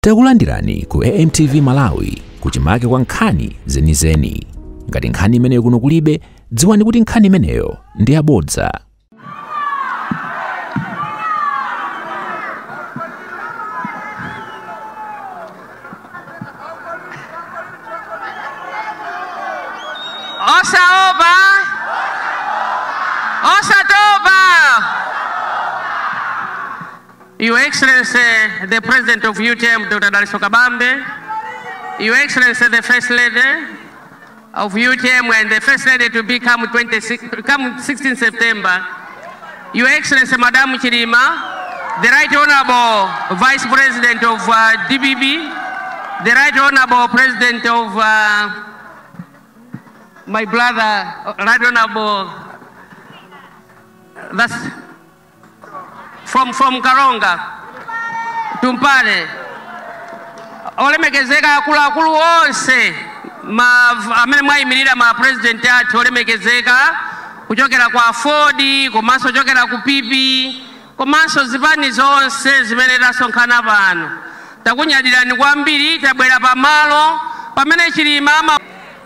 Takulandirani ku AMTV Malawi kuchimake kwa nkhani zenizeni. Ngati nkhani imeneyo kuno kulibe, dziwani kuti nkhani imeneyo ndi yabodza. Osaopa, osatopa. Your Excellency, the President of UTM, Dr. Dalitso Kabambe, Your Excellency, the First Lady of UTM and the First Lady to become come 16 September, Your Excellency, Madam Chilima, the Right Honorable Vice President of DPP, the Right Honorable President of my brother, Right Honorable, that's from Karonga, Tumpale, olemekezeka akuluakulu onse amene mwayimirira ma president athu olemekezeka kuchokera kwa Ford, komanso kuchokera ku PP, komanso zipani zonse zimene tasonkhana pano. Takunyadirani kwambiri, tabwera pamalo pamene Chilima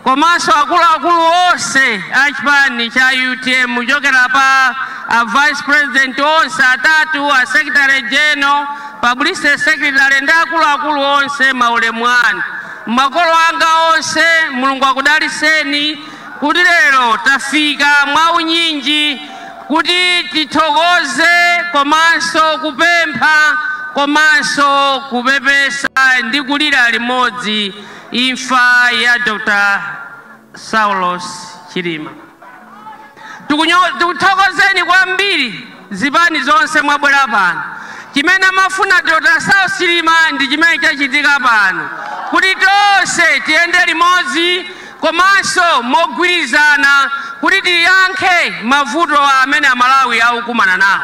komanso akuluakulu onse a chipani cha UTM kuchokera pa a vice president onse atatu, a secretary general, publicity secretary ndi akuluakulu onse maulemu anu. Makolo anga onse, Mulungu akudaliseni kuti lero tafika mwaunyinji kuti tithokoze komanso kupempha komanso kupepesa ndi kulira limodzi imfa ya Dr. Saulos Chilima. Tikuthokozeni kwambiri zipani zonse mwabwera pano. Chimene amafuna Dr. Saulos Chilima ndi chimene chachitika pano, kuti tonse tiyende limodzi komanso mogwirizana kuti tiyankhe mavuto amene Amalawi akukumana nawo.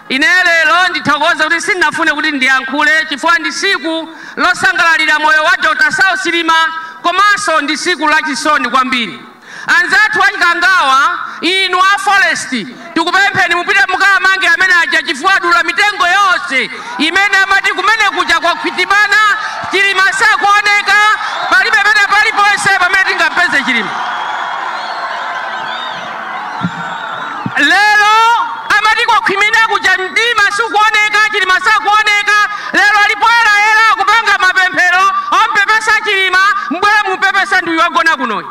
Ine lero ndithokoze kuti sindinafune kuti ndiyankhule chifukwa ndi siku losangalalira moyo wa Dr. Saulos Chilima komanso ndi siku lachisoni kwambiri. Anzathu achikangawa, inu a forest, tikupempheni mupite mukamange amene aja chifukwa adula mitengo yonse imene amati kumene kuja kwakhwitibana. Chilima sakuoneka, palibe pene paliponse pamene tingapeze Chilima. Lero amati kwakhwimina kuja mdima sikuoneka, Chilima sakuoneka. Lero alipoyerayera kupanga mapemphero ompepesa Chilima, mbwere mupepesa ndiyu wagona kunoyi.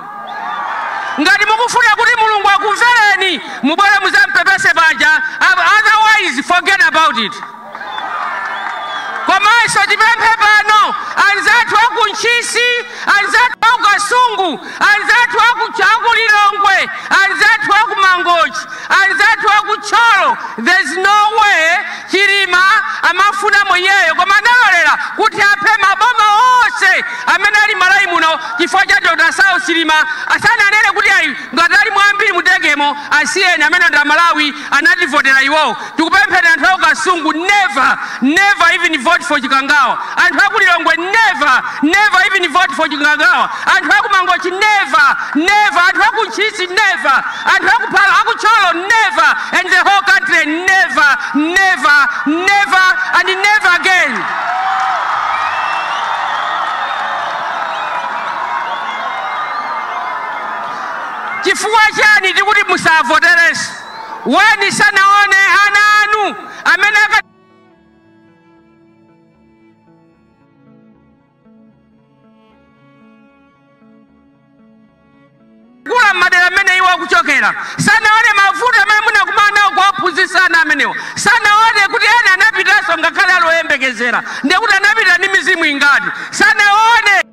Ngati mukufuna kuti Mulungu akumvereni, mubwere muzampepese paja, otherwise forget about it. Komanso tipemphe pano anzathu aku Ntchisi, anzathu aku Kasungu, anzathu aku Lilongwe, anzathu aku Mangochi, anzathu aku Thyolo. There's no way Chilima amafuna mwenyeyo koma analolera kuti aphe maboma onse amene ali Malawi muno chifukwa cha Dr. Saulos Chilima. Asananene kuti ayi ngati ali mwambiri mutegemo asiyeni amene ndi Malawi anativotera iwowo. Tikupempheni anthu aku Kasungu, never, never even vote for Chikangawa. Anthu aku Lilongwe, never, never even vote for Chikangawa. Anthu aku Mangochi, never, never. Anthu aku Ntchisi, never. Anthu aku Thyolo, never. And the whole country, never, never, never, and never again. Chifukwa chani tikuti musavotereso? Weni sanaone ana anu amene kula madera amene iwo akuchokera, sanaone mavuto amene munakumana nawo kuwaphunzitsa ana amenewo, sanaone kuti ena anapitanso ngakhale aloyembekezera, ndiye kuti anapita ndi mizimu ingati, sanaone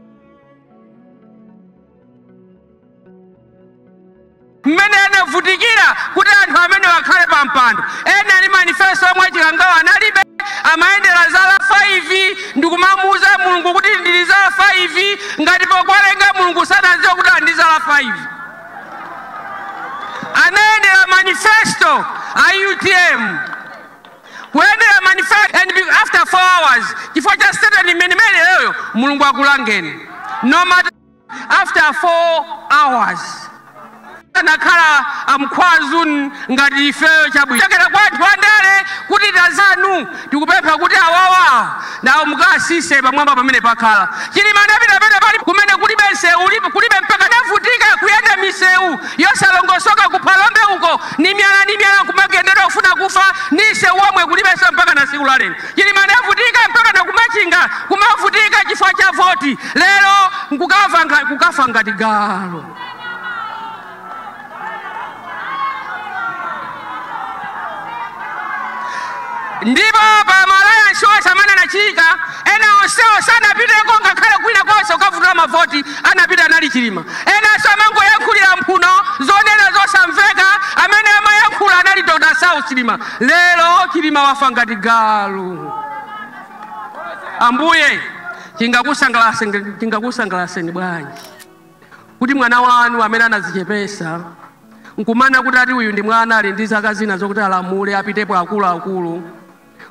mmene anavutikira kuti anthu amene wakhale pa mpando. Ena ali manifesto omwe Chikangawa analibe, amayendera zala 5 ndikumamuuza Mulungu kuti ndili zala 5, ngati pokwalenga Mulungu sanadziwe kuti andi zala 5. Anayendera manifesto a UTM, kuyendera manifesto, and after 4 hours chifukwa cha statement imene leyo Mulungu akulangeni. No matter after 4 hours Akanakhala amkhwazu ngati ifeyo chabwino. Chokera kwa anthu andale kuti tazanu tikupempha kuti awawa nawo mukasise pamwamba pamene pakhala. Chilima anapita pene pali kumene kulibe nsewu, kulibe mpaka navutika kuyenda misewu yosalongosoka kuphalombe uko ni myala ni myala kumagendera kufuna kufa ni nsewu omwe kulibenso mpaka na siku la lero. Chilima anavutika mpaka na kumachinga kumavutika chifukwa cha voti lero kukafa ngati galo. Ndipo pa malaya onse amene anachika ena onsewo sanapiteko ngakhale kwina konse ukavutira mavoti anapita anali Chilima. Enanso amangoyankhulira mphuno zonena zosamveka amene amayankhula anali Dr. Saulos Chilima. Lero Chilima wafa ngati galu. Ambuye chingakusangalaseni bwanji kuti mwana wanu amene anazichepesa nkumana kuti ati uyu ndi mwana ali ndi zaka zina zokuti alamule apitepo akuluakulu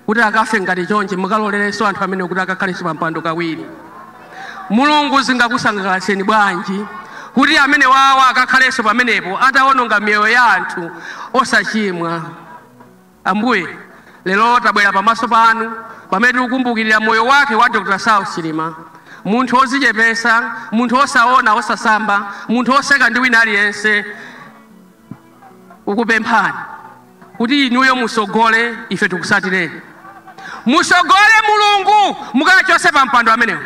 kuti akafe ngati chonje mukalolerenso anthu amene kuti akakhalenso pa mpando kawiri. Mulungu zingakusangalaseni bwanji kuti amene wawa akakhalenso pamenepo atawononga miyoyo ya anthu osachimwa. Ambuye lero tabwera pamaso panu pamene tikukumbukirira moyo wake wa Dr. Saulos Chilima, munthu ozichepesa, munthu osaona osasamba, munthu oseka ndi wina aliyense. Ukupemphani kuti inuyo musogole ife tikusatireni. Musogole Mulungu mukachose pa mpando amenewo.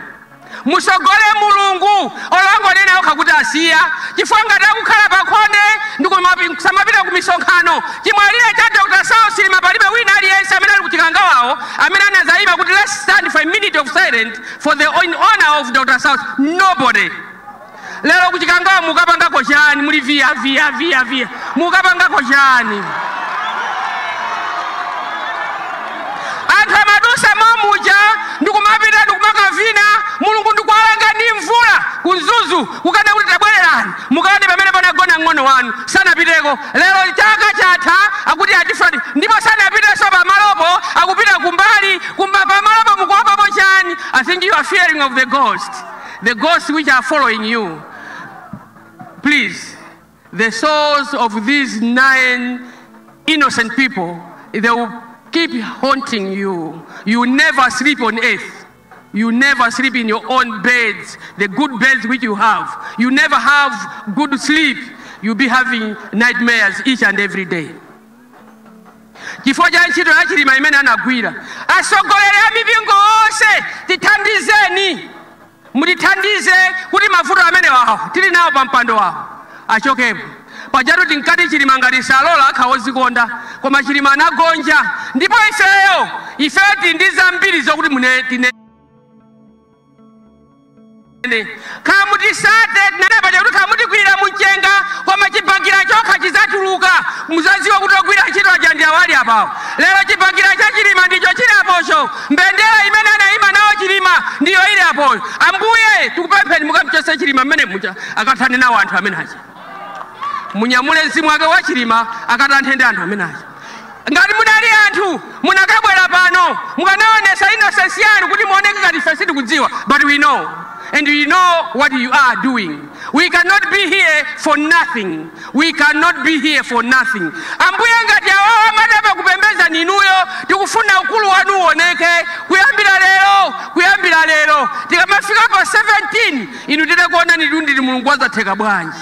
Musogole Mulungu olongonena okha kuti asiya chifukwa ngati akukhala pakhonde ndikusamapita ku misonkhano. Chimwalire cha Dr. Saulos Chilima palibe wina aliyense amene ali kuchikangawawo amene anazayima kuti let's stand for a minute of silence for the in honor of Dr. Saulos. Nobody. Lero kuchikangawa mukapangako chani? Muli via via via via mukapangako chani? Anthu amadusa momuja ndikumapita ndikumakavina Mulungu ndikuwalanga ndi mvula kunzuzu kukana kuti tabwererani mukaone pamene panagona ng'ono wanu sanapiteko. Lero chaka chatha akuti atifrani ndipo sanapitenso pamalopo akupita kumbali pamalopo mukuwapapo chani? I think you are fearing of the ghost, the ghosts which are following you. Please, the souls of these 9 innocent people, they will keep haunting you. You never sleep on earth. You never sleep in your own beds, the good beds which you have. You never have good sleep. You'll be having nightmares each and every day. Chifukwa cha ntchito ya Chilima imene anagwira. Atsogoleri a mipingo onse tithandizeni, mutithandize kuti mavuto amene wawo tili nawo pa mpando wawo achokepo. Pajatu tinkati Chilima ngati salola akha ozikonda, koma Chilima anagonja. Ndipo ifeyo tili ndi zambiri zokuti tinene khamutisate tinene paja kuti khamutikwirira mumchenga koma chipangira chokha chizatuluka. Muzadziwa kuti ogwira ntchito aja ndi awali apawo. Lero chipangira cha Chilima ndicho chili apocho, mbendera imene anayima nawo Chilima ndiyo ili apoyo. Ambuye tikupempheni mukamchose Chilima mmene muja akathane nawo anthu amene aja. Munyamule mzimu wake wa Chilima akatanthe ndi anthu amene aja. Ngati munali anthu munakabwera pano mukanaonesa innocence yanu kuti muoneke ngati ife sitikudziwa, but we know. And we know what you are doing. We cannot be here for nothing. We cannot be here for nothing. Ambuye ngati awawa amadaba kupembeza ninuyo tikufuna ukulu wanu uoneke kuyambira lero, kuyambira lero. Tikamafika pa 17 inu titakuona ni ndi Mulungu wazatheka bwanji.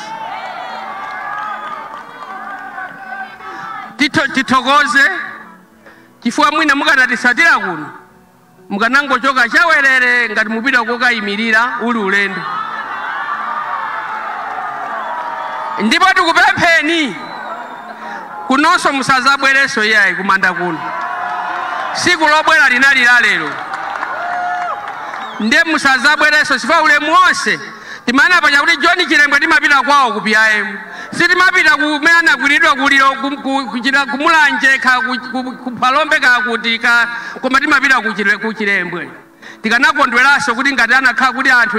Tithokoze chifukwa mwina mukanatisatira kuno mukanangochoka chawerere ngati mupita kokayimirira uli ulendo. Ndipo tikupempheni kunonso musazabwerenso iyayi kumanda kuno. Siku lobwera linali la lero, ndiye musazabwerenso chifukwa ulemu wonse timana paja kuti John Chilembwe timapita kwawo ku PIM, sitimapita kumene anagwiridwa kuliro kumulanje kuphalombe kakuti koma timapita ku Chilembwe. Tikanakondweranso kuti ngati anakhala kuti anthu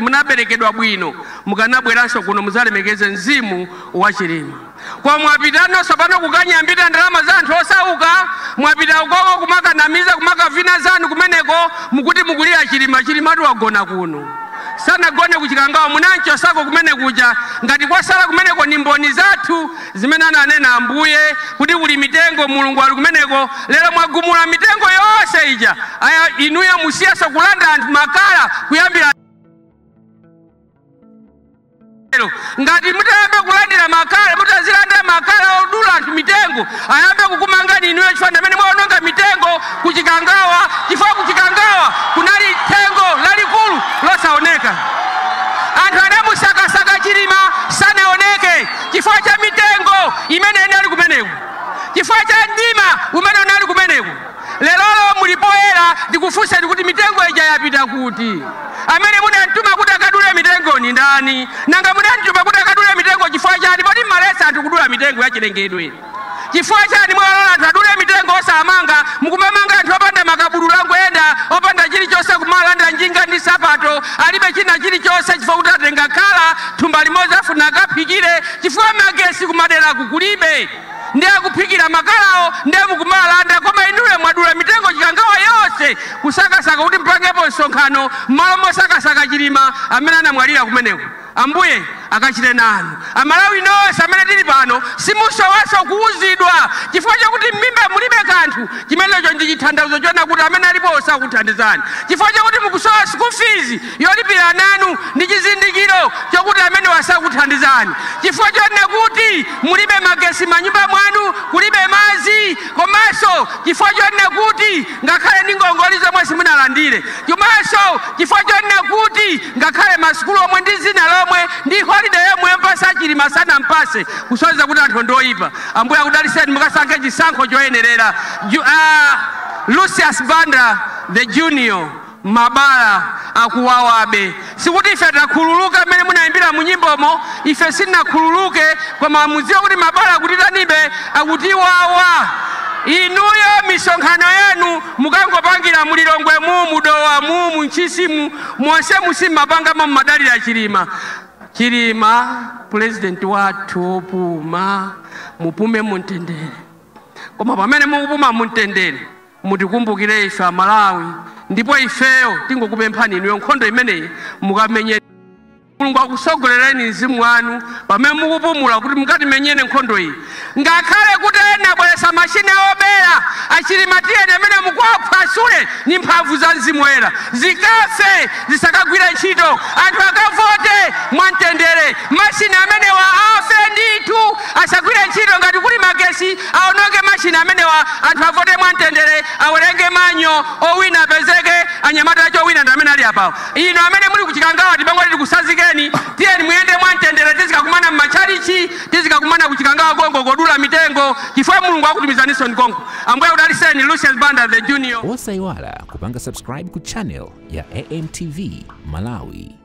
munaberekedwa bwino mukanabweranso kuno muzalemekeze mzimu wa Chilima. Kwa mwapitanonso pano kukanyambita ndalama za anthu osauka, mwapita ukoko kumakanamiza kumakavina zanu kumeneko mukuti mukulira Chilima. Chilimatu wagona kuno. Sanagone kuchikangawa munanchosako kumene kuja. Ngati kwasala kumeneko ni mboni zathu zimene ananena Ambuye kuti kuli mitengo Mulungu ali kumeneko. Lero mwagumula mitengo yonse ija. Aya inuyo musiyaso kulanda anthu makala kuyambira ngati mutayambe kulandira makala, mutazilanda makala odula anthu mitengo, ayambe kukumangani inuyo chifukwa amene mwaononga mitengo kuchikangawa, chifukwa kuchikangawa kunali thengo lalikulu losaoneka. Anthu anamusakasaka Chilima sanaoneke chifukwa cha mitengo imene inali kumeneko, chifukwa cha mdima umene unali kumeneko. Lero mulipoyera ndikufunseni kuti mitengo ija yapita kuti? Amene munamtuma kuti akadule mitengo ni ndani? Nanga munamtuma kuti akadule mitengo chifukwa chani? Poti mmalesa anthu kudula mitengo yachilengedwe. Chifukwa chani mwalola anthu adule mitengo osamanga, mukumamanga anthu opanda makabudula ngoyenda, opanda chilichonse kumalanda njinga ndi sapato, alibe china chilichonse chifukwa kuti atenga khala thumba limodzi afuna akaphikire, chifukwa magesi kumadera kukulibe. Ndiye akuphikira makalawo, ndiye mukumalanda. Koma inuyo mwadula mitengo chikangawa yonse kusakasaka kuti mpangepo msonkhano m'malo mosakasaka Chilima amene anamwalira kumeneko. Ambuye akachite nanu. Amalawi nonse amene tili pano simusowaso kuuzidwa chifukwa chakuti m'mimba mulibe kanthu. Chimenecho ndi chithandizo chona kuti amene alipo osakuthandizani, chifukwa chakuti mukusowa school fees yolipira nanu ndi chizindikiro chokuti amene wasakuthandizani, chifukwa chonena kuti mulibe magesi manyumba mwanu, kulibe madzi, komanso chifukwa chonena kuti ngakhale ndi ngongole zomwe simunalandire, komanso chifukwa chonena kuti ngakhale masukulu omwe ndi zina lomwe ndi holiday yomwe mpasa Chilima sanampase, kusonyeza kuti anthu ndoyipa. Ambuye akudalitseni mukasankhe chisankho choyenerera. Lucius Banda the Junior, mabala akuwawabe. Sikuti ife takhululuka mmene munayimbira mu nyimbomo, ife sitinakhululuke, koma mudziwe kuti mabala akutitanibe, akutiwawa. Inuyo misonkhano yanu mukangopangira mulilongwe mu mudowa mu munchisimu monse musimapangamo mmadalira Chilima. Chilima president wathu opuma, mupume mumtendere. Koma pamene mukupuma mumtendere mutikumbukire ife Amalawi, ndipo ifeyo tingokupemphani inuyo nkhondo imeneyi mukamenye. Mulungu akusogolereni mzimu wanu pamene mukupumula kuti mukatimenyere nkhondo iyi. Ngakhale kuti ena abweretsa mashine obera achilima, tiyeni amene mukuwaphwasule ni mphamvu za mzimu woyera, zikafe zisakagwira ntchito, anthu akavote mwamtendere. Mashine amenewa afe ndithu, asagwire ntchito. Ngati kuli magesi aononge mashine amenewa, anthu avote mwamtendere, awerenge manyo, owina apezeke. Anyamata acho owina ndi amene ali apawo. Ino amene muli kuchikangawa tipangoti tikusazikeni, tiyeni muyende mwamtendere, tizikakumana m'matchalichi, tizikakumana kuchikangawa kongo kodula mitengo, chifukwa Mulungu akutumizaninso kongo. Ambuye akudalitseni. Lucius Banda the Junior. Osayiwala kupanga subscribe ku channel ya AMTV Malawi.